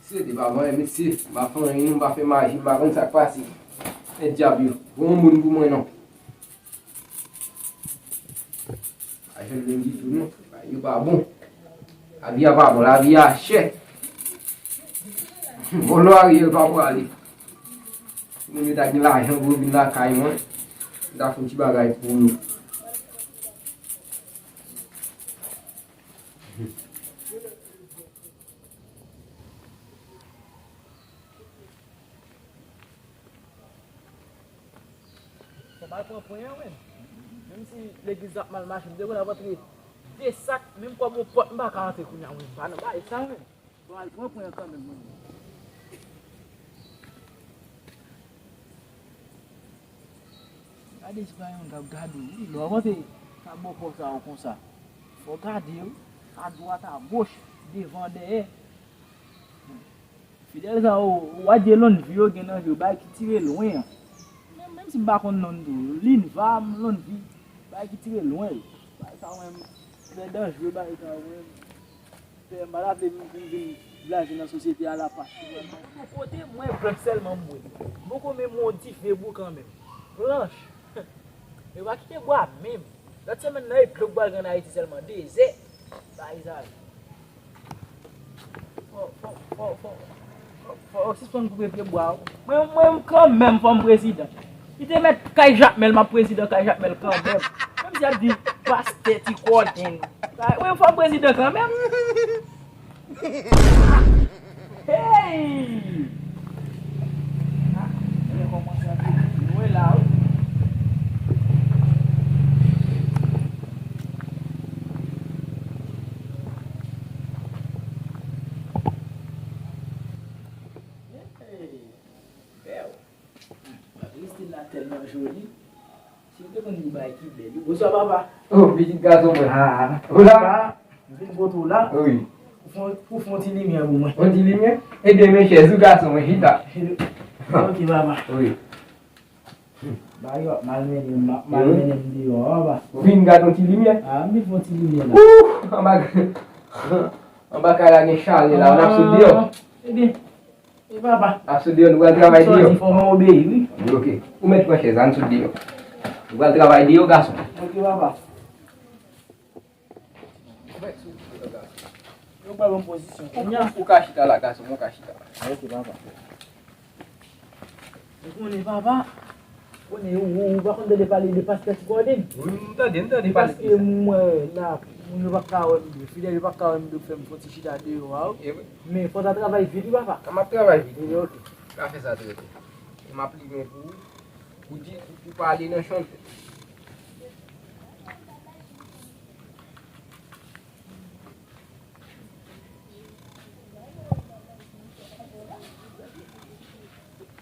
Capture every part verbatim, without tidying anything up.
Se te pa mwen, mesye, m pa fè anyen, m pa fè maji, m pa konn sa k pase. Men dyab yo, bon moun pou mwen non. Pa jwenn menm ditou non. Bagay yo pa bon. Lavi a pa bon, lavi a chè. Vòlò Ariel pa prale. Moun yo ta gen lajan pou yo vin lakay mwen. M ta fè yon ti bagay pou yo. Fò m al pran pwen an, menm. Menm si legliz la ap mal mache, m te konn ap antre de sak, menm kòb yon pòt, m pa ka antre kounye a, mwen. M pa nan bagay sa, menm. Fò m al pran pwen an kanmenm, mwen. Gade si pa yon moun k ap gade w, wi. Lè w rantre nan bòkò sa yo konsa, fò w gade yo, adwat, agoch, devan, dèyè. Fidèl sa yo, w a di e Lonnvi yo gen nan vi yo, bagay ki tire lwen an. Menm, menm si m pa konn Lonnvi tou, Linva, Lonnvi, bagay ki tire lwen yo. Bagay sa mwen, trè danjere, bagay sa mwen. Pè, m pa ta vle vin, vin, vin blaze nan sosyete a la pas. Yon kote mwen vlòt sèlman m wè. M poko menm wè yon dife boukan menm. Planch. Yo pa kite bwa menm. Lòt semèn nan e dlo k pral gen ann Ayiti sèlman. Dezè. Bay sa. Fò, fò, fò, fò, fò, fò, fò sispann koupe pye bwa, wi. Mwen, mwen, kanmenm, fò m prezidan. Li te mèt kay Jakmèl, m ap prezidan kay Jakmèl kanmenm. Menm si y ap di pastè ti kòden. Mwen, fò m prezidan kanmenm. Hey! Ah, mwen kòmanse antre lwen la, wi. Hey! Bèl. Christine la tèlman joli. Si m te konn yon bagay ki bèl, wi. Bonswa, papa. Oh, pitit gason mwen. Ah, ou la? Ah, m vin kote w la. Wi. Pou fè, pou fè yon ti limyè pou mwen. Yon ti limyè? Ebyen, men chèz ou, gason mwen, chita. Ok, papa. Wi. Bagay yo ap mal mennen m, m ap mal mennen m deyò, papa. Ou vin gade yon ti limyè? Ah, m vin fè yon ti limyè la. Ouh, anba, anba kay la gen chalè la, n ap sot deyò. Ebyen, E papa. Ap sot deyò, nou pral travay deyò. Sòti, fò mwen obeyi, wi. Ok. Ou mèt pran chèz la, ann sot deyò. Nou pral travay deyò, gason. Ok, papa. Ou mèt sot deyò, gason. Yo pral ban m pozisyon. Ou, ou ka chita la, gason, ou ka chita. Ok, papa. Ou konnen, papa, konnen, ou, ou, ou pa konn tande pale de pastè Ti Kòden? Wi, m tande, m tande pale de sa. Paske m wè la, moun yo pa ka wè m byen, fidèl yo pa ka wè m byen, fè m fè yon ti chita deyò a, wi. E wi. Men fò ta travay vit, wi, papa. An m ap travay vit. Wi, ok. Ka fè sa trè byen. E m ap limen pou ou, pou di, pou pale nan chante.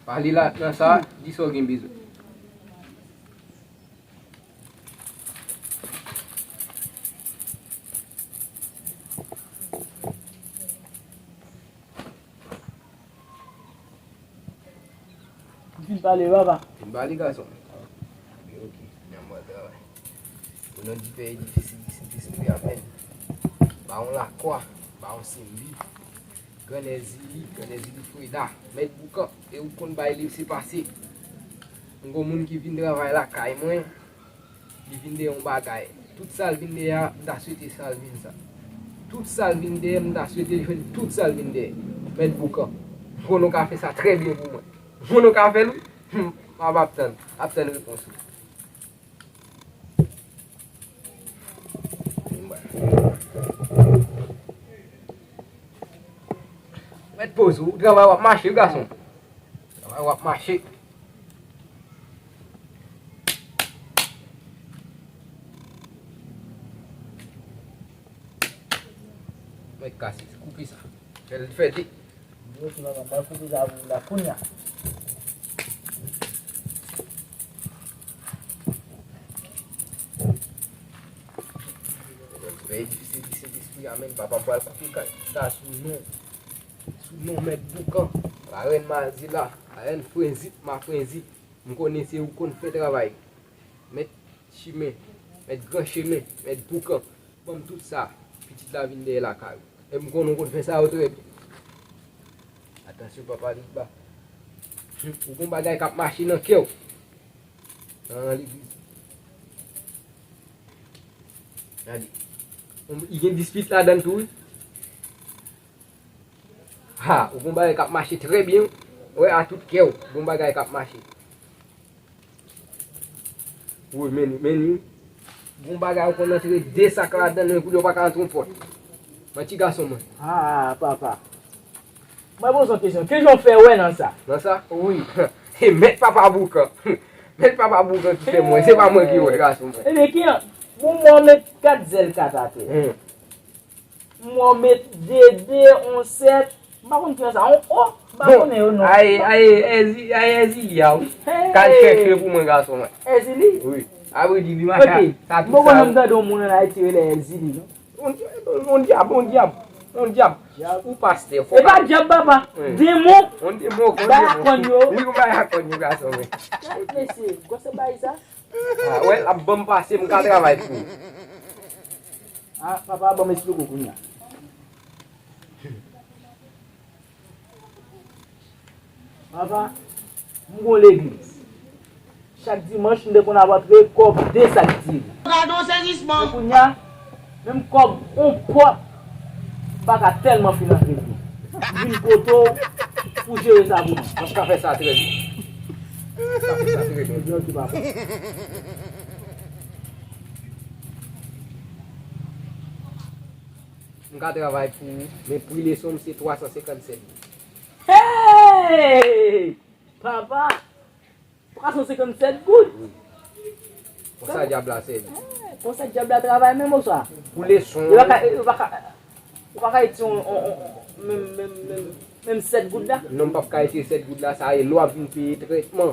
Pale la, nan sa, di sa w gen bezwen. M fin pale, papa. Fin pale, gason. Ok, ok. Nèg mwen travay. Pou nou di peyi difisil, difisil, difisil, wi, amèn. Bawon Lakwa, Bawon Senbi, Grann Èzili, Grann Èzili Freda, Mèt Boukan, e ou konn bay lese pase. M gon moun ki vin travay lakay mwen, li vin dèyè yon bagay. Tout sa l vin dèyè a, m ta swete sa l vin sa. Tout sa l vin dèyè, m ta swete l jwenn tout sa l vin dèyè. Mèt Boukan, m konnen w ka fè sa trè byen pou mwen. M konnen w ka fè l, wi. M ap, ap tann, ap tann repons ou. Mèt poze w, travay w ap mache, wi, gason. Travay w ap mache. Mwen kase, koupe sa. Fè l fè de. Yo, ti manman, mwen koupe sa pou la kounye a. Fè difisil, difisil, difisil, amèn. Papa m pral koupe kay sa sou non. Sou non Mèt Boukan. Larèn Mazila. Larèn Frenzit, ma Frenzit. M konnen se ou konn fè travay. Mèt chimen, mèt gran chemen, mèt boukan. Ban m tout sa, pitit la vin dèyè lakay ou. E m konnen ou konn fè sa yo trè byen. Tansyon papa Ligba. Ou gon bagay k ap mache nan kè w. Nan legliz. Gade. Li gen dis pis ladan l tou, wi. Ha, ou gon bagay k ap mache trè byen. Wè, a tout kè w, gon bagay k ap mache. Wi, men, men, gon bagay ou konn antre de sak ladan l, men kounye a ou pa ka antre yon pòt. Manti gason mwen. Ah, papa. Mwen poze yon kesyon. Kijan w fè wè nan sa? Nan sa? Wi. E mèt papa Boukan. Mèt papa Boukan ki fè mwen. Se pa mwen ki wè, gason mwen. Ebyen, ki an? Bon, mwen met kat zèl kat atè. Hmm. Mwen met de de, yon sèt. M pa konn ki sa. Yon o. M pa konnen yo non. Ay, ay, Èzi-, ay, Èzili a, wi. Hey! K al chèche pou mwen, gason mwen. Èzili? Wi. Apre di li mache. Ok. Sa tout mwen sa, konnen m tande yon moun an Ayiti rele Èzili, non? On, on dyab, on dyab, on dyab. Dyab. Ou pastè, fò. E pa dyab, papa. Wi. Demon. On demon, on demon. Bay akòn yo. Wi, ou bay akòn yo, gason mwen. Gad, mesye, gwo se bay sa. Ah, wè, l ap ban m pase, m ka travay pou ou. Ah, papa, ban m esplike w kounye a. Papa, m gon legliz. Chak dimanch, m te konn ap antre kòb de sak diri. Gade yon sezisman! Men kounye a, menm kòb yon pòt, m pa ka tèlman fin antre byen. M vin kote w pou jere sa pou mwen. M ap ka fè sa trè byen. M ap ka fè sa trè byen. Ebyen, ok, papa. M ka travay pou ou, men pri leson m se twa san senkann sèt goud. Hey! Papa! Twa san senkann sèt goud? Wi. Konsa dyab la sèvi. Hey, konsa dyab la travay menm oswa? Pou leson. Yo pa ka, yo pa ka, yo pa ka ret yon, yon, yon, menm, menm, menm, menm sèt goud la? Non, m p ap ka retire sèt goud la, sa e lè w ap vin peye trètman.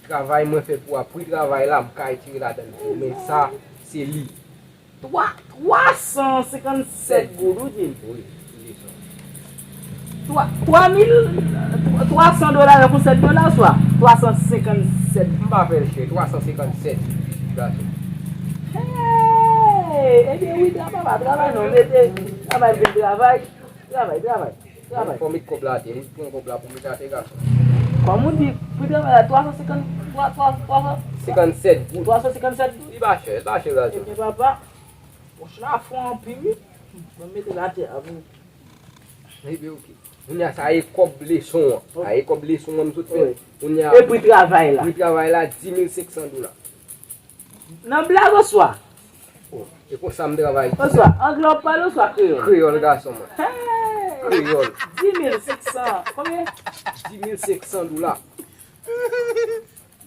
Travay mwen fè pou a, pri travay la, m ka retire ladan l pou ou, men sa, se li. Twa, twa san senkann sèt goud, ou di m? Wi, wi, sa. Twa, twa mil, twa san dola, nan pou sèt dola, swa twa san senkann sèt. M pa fè l chè, twa san senkann sèt, gason. Hey! Ebyen, wi, travay, pa travay, non, mete, travay, vin travay, travay, travay. Travay. Fò met kòb la atè, m pran kòb la pou m met atè, gason. Kòm ou di, pri travay la, twa san senkann, twa, twa, twa san? Senkann sèt goud. Twa san senkann sèt goud. Li pa chè, li pa chè, gason. Ebyen, papa, pòch la fon anpil, wi. Mwen mete l atè a pou. Ebyen, ok. Kounye a, sa e kòb leson an. Ok. Sa e kòb leson an m sot fè. Wi. Kounye a, e pri travay la? Pri travay la, dis mil senk san dola. Nan blag oswa? Oh, e konsa m travay. Oswa anglè w ap pale oswa kreyòl? Kreyòl, gason mwen. Hey! Kreyòl. Dis mil senk san. Konbyen? Dis mil senk san dola.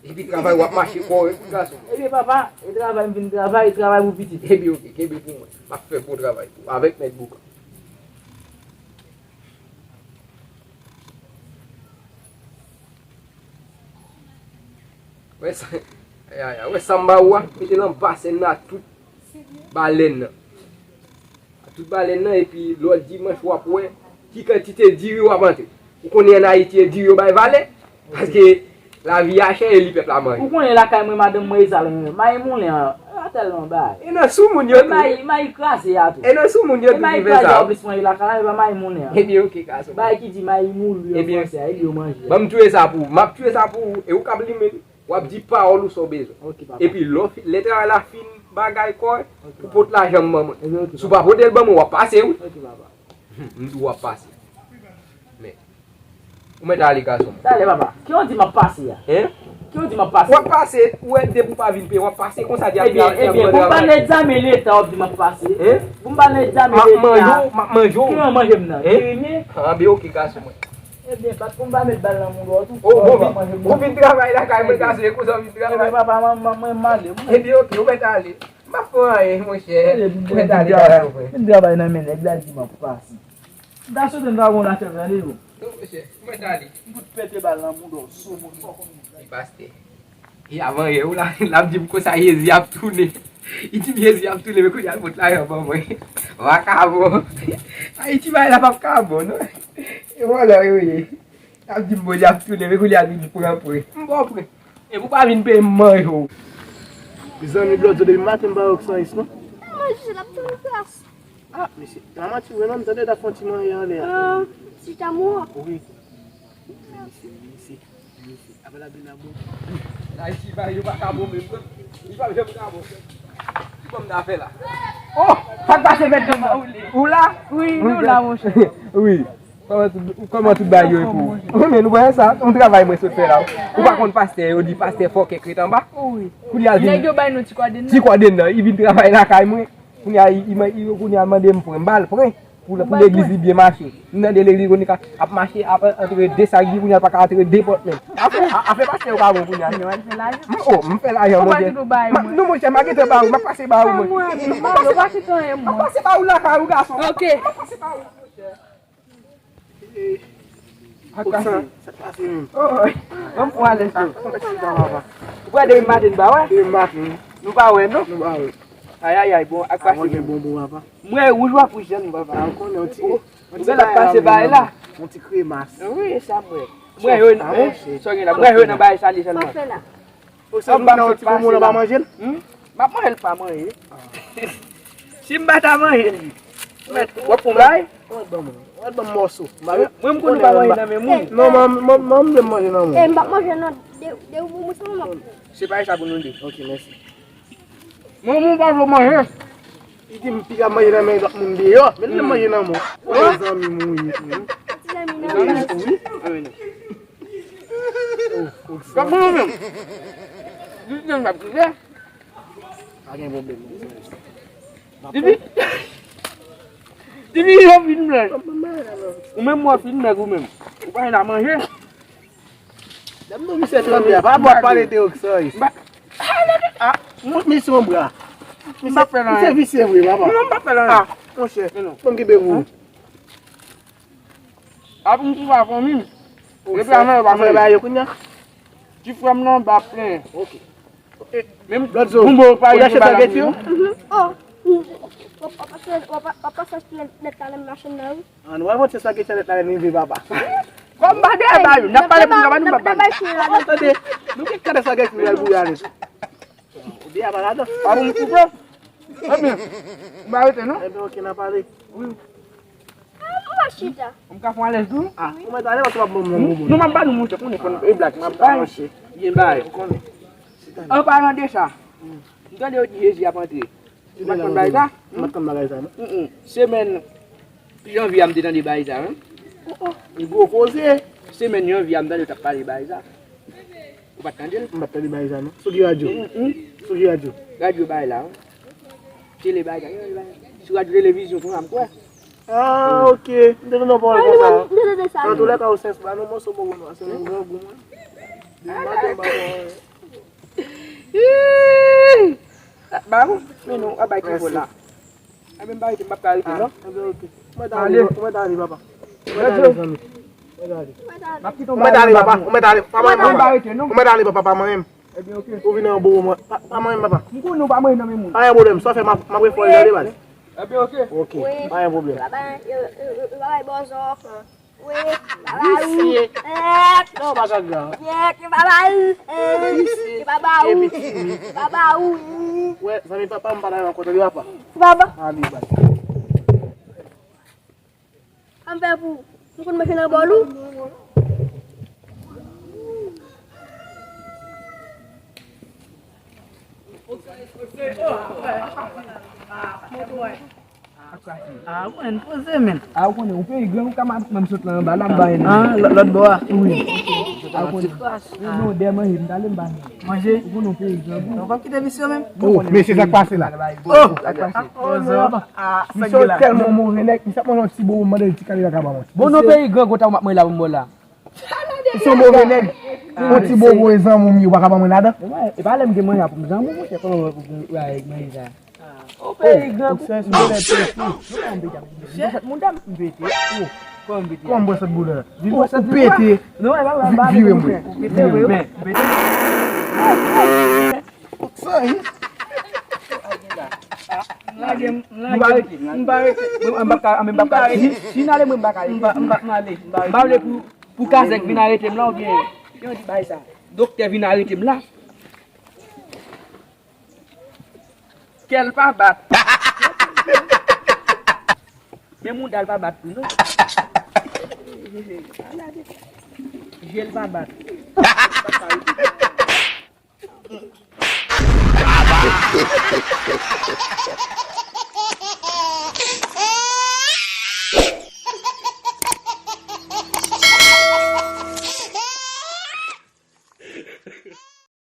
Epi travay w ap mache kò w, epi gason mwen. Ebyen, papa, e travay m vin travay, e travay pou pitit. Ebyen, ok, kenbe pou mwen. M ap fè bon travay pou ou, avèk mèt Boukan. Wè sa, aya, aya, wè sa m ba ou a, mete l anba sèn nan ak tout balèn nan. Ak tout balèn nan, epi lòt dimanch w ap wè ki kantite diri w ap antre. Ou konnen ann Ayiti, e diri yo bay valè, paske lavi a chè e li pèp la manje. Ou konnen lakay mwen, madanm mwen, e sa l renmen. Mayi moulen an, e pa tèlman bay. E nan sou moun yo tou. Mayi, mayi kraze a tou. E nan sou moun yo tou ki fè sa. E mayi kraze a w plis manje lakay la, e pa mayi moulen an. Ebyen, ok, gason. Bagay ki di mayi moulu an fransè a, e li yo manje. Ban m touye sa pou ou. M ap touye sa pou ou, e ou k ap limen li. W ap di pawòl ou sa w bezwen. Ok, papa. Epi lè w fi-, lè travay la fin bagay kò, ok, pou papa, pote lajan m ban mwen. Ebyen, ok, papa. Si w pa pote l ban mwen, w ap pase, wi. Ok, papa. M di w ap pase. Men, ou mèt ale, gason m. Talè, papa. Ki w di m ap pase a? Hein? Ki w di m ap pase? W ap pase, ou wè, depi w pa vin peye, w ap pase konsa, di ap, ebyen, di ap, ebyen, pou m pa nan egzamen leta, w ap di m ap pase? Hein? Pou m pa nan egzamen leta. M ap manje w, m ap manje w. Ki jan manje m nan? Hein? Diri m ye? Ah, ben, ok, gason mwen. Ebyen, patwon, m pa met bal nan mouda w tou. Oh, bon, ou vin travay lakay mwen, gason, e konsa w vin travay? Ebyen, papa, mwen, mwen, mwen, m ale, mwen. Ebyen, ok, ou mèt ale. M pa fè w anyen, monchè. Ou mèt ale, gason mwen. M travay nan men nèg la, di m ap pase. M ta swete m ta gon lakay, tande, bro. Non, monchè, ou mèt ale. M fout pete bal nan mouda w, sou moun, fò konn moun. Li pastè. E avan yè, ou la, l ap di m konsa Jezi ap tounen. Li di m Jezi ap tounen, men kounye a l pot lajan ban mwen. Vakabon. Ayiti bagay la p ap ka bon, non. E vòlò yo ye. L ap di m Bondye ap tounen, men kounye a l vin pran pwen. M ba w pwen. Epi w pa vin peye m manje w. Mezanmi, Blòdzo, depi maten m pa wè w k san yis, non. Mwen jije l ap tann plas. Ah, mesye, pa manti vre non, m tande t ap fè yon ti manje anlè a. Ah, Ti tamou. Wi. Mesi, mesi, mesi. Apa la bina bon. Ayiti ba yo pa ka bon menm. Li pa janm ka bon. Ki bon m ta fè la? Oh, sa k pase mèt gang nan? Ou la? Wi, nou la, monchè. Wi. Kòman tout, kòman tout bagay yo e pou ou? Wi, men nou wè sa, yon travay mwen sot fè la. Ou pa konn pastè, yo di pastè fòkè k ret anba. Wi. Kounye a vin. Nèg yo bay nou ti kòdèn nan. Ti kòdèn nan, li vin travay lakay mwen. Kounye a, li, li, li, kounye a mande m pran, m ba l pran. Pou, pou legliz li byen mache. M tande legliz kounye a ap mache, ap antre de sak di, kounye a pa ka antre de pòt menm. Afè, a- afè pastè yo pa bon kounye a. Mwen, oh, m fè lajan, monchè. Non, monchè, m a gentan ba ou, m ap pase ba ou, mwen. M ap pase ba ou lakay ou, gason. Ok. M ap pase ba ou. Ak pase. Sa k pase menm? Oh, ban m pran alèz tou. Ou wè depi maten n pa wè? Depi maten. Nou pa wè, non? Nou pa wè. Ayayay, bon, ak pase. Mwen gen bonbon, papa. Mwen wouj w ap wouj jan nou, papa. Ah, ou konnen, yon ti, yon ti bagay la, pase bagay la. Yon ti kremas. Wi, e sa mwen. Mwen yo, sa gen la. Mwen yo nan bagay sa li sèlman. Sa w fè la? Ou se nou nan yon ti bonbon nan pa manje l? M ap manje l pa manje. Si m pa ta manje l, w ap pran bagay? W ap ban m, w ap ban m mòso. Mwen m konn ou pa manje nan men moun. Non, mwen, mwen, mwen, m vle manje nan men. E m p ap manje nan de, de ou mwen sèlman. Se pa sa pou nou de. Ok, mèsi. Mwen, mwen pa vle manje. Li di m piga manje nan men lòt moun deyò, men li manje nan men w. Zanmi m ou ye. Ti zanmi nan men. Wi. Kòman menm? Li di m ap di. Pa gen pwoblèm. Dipi, dipi yo fin nèg. Ou menm w ap fin nèg ou menm. Ou pa gen la manje. Lè m di w misye tranble a, pa bò pale de yo ki sa. Ah, misye yon bra. Misye, misye visye vre, papa. Non, m pa fè l anyen. Ah, monchè, ban m kenbe pou ou. Apre m toufe a fanmi m. Epi a mwen yo pa fè bagay yo kounye a. Ti frè m nan ba plen. Ok. Menm lòt zo, bonbon yo pa rive ba la pou li non. Oh. W ap pase, w ap pase lèt la nan machin nan, wi. An, nou va monte sa ke chanèt la rive, papa. Kòm pa de ba yo, n ap pale pou nou, pa nou pa ba. Tande, nou ki kade sa ke chanèt la pou y ale. Ou byen apa ladan? Pa pou m koupe. Ebyen, m pa rete non. Ebyen, ok, n a pale. Wi. Ou pa chita. M ka fè alèz tou? Ah, ou mèt ale, ou ap ban m nan bonbon. Non, m ap ba nou monchè, konnen fò nou e blag, m ap ba. Byen bay. An palan de sa, m tande yo di Jezi ap antre. Ou pa t konn bagay sa? M pa t konn bagay sa non. Semèn janvye a m te tande bagay sa, wi. Gwo koze. Semèn janvye a m tande yo t ap pale bagay sa. Ou pa t tande l? M pa t tande bagay sa non. Sou ki radyo? Sou ki radyo? Radyo bagay la, wi. Tele bagay sa. Sou radyo televizyon konsa m kwè. Ah, ok. M te tande yon pawòl konsa. Antoulèka, ou sens ba nou mòso bonbon nwa, se yon grangou mwen. Depi maten m pa pran anyen. Ih! Ba ou, men nou, a bay ti vo la. Ebyen, m pa rete, m p ap ka rete non. Ebyen, ok. Ou mèt ale, ou mèt ale, papa. Ou mèt ale, zanmi. Ou mèt ale. M ap kite w. Ou mèt ale, papa. Ou mèt ale. Pa manyen m, papa. Ou mèt ale, papa, pa manyen m. Ebyen, ok. Ou vin anbo mwen. Pa, pa manyen m, papa. M konnen w pa manyen nan men moun. Pa gen pwoblèm, sa w fè, m ap, m ap refè w, tande, baz. Ebyen, ok. Ok, pa gen pwoblèm. Papa, yo, yo, yo, yo pa bay bòzò. Wi, papa ou. Visye. Non, pa ka grav. Yèk, papa ou. Visye. Papa ou. Papa ou. Wè, zanmi papa m pa ta renmen kontre li, papa. Papa. Ann fè pou nou konn manje nan bòl ou. Ah, mwen poze men. Ah, ou konnen, ou peyi gran, ou ka menm sot nan anba la, m ba yon. Ah, lòt, lòt bò a. Wi. Ah, ou konnen. Non, dèyè manje, m t ale m ba yon. Manje? Ou konnen, ou peyi gran, wi. Ou p ap kite visye menm? Oh, mesye, sa k pase la? Oh, sa k pase? Ah, sa k gen la? Misye tèlman move nèg, misye ap manje yon ti bobo, m mande l ti kale la ka ba mwen. Bon, non, peyi gran, gwo ta ou m ap manje la pou m bò la. Misye yon move nèg. Yon ti bobo e zanmi m yo, pa ka ban mwen ladan. E pa lè m gen manje pou m zanmi, monchè, kòman mwen pou manje sa? O peyi grangou. Ou sens mwen lè pete. Kòman m pete? Kòman m pete? Kòman m pete? Kòman m bwè sòt boulè? Ou pete. Non, e pa vre, m pa pete, monchè. Ou pete vre, wi. Ou pete. M lage, m lage. M pa rete, m pa rete. Mwen, m pa ka, mwen, m pa ka. Si, si n ale, mwen, m pa ka rete. M pa, m pa, m ale, m pa rete. M pa vle pou, pou kazèk vin arete m la, oubyen, yon ti bagay sa. Doktè vin arete m la. Kè l pa bat. Men mouda l pa bat tou, non. Je l pa bat.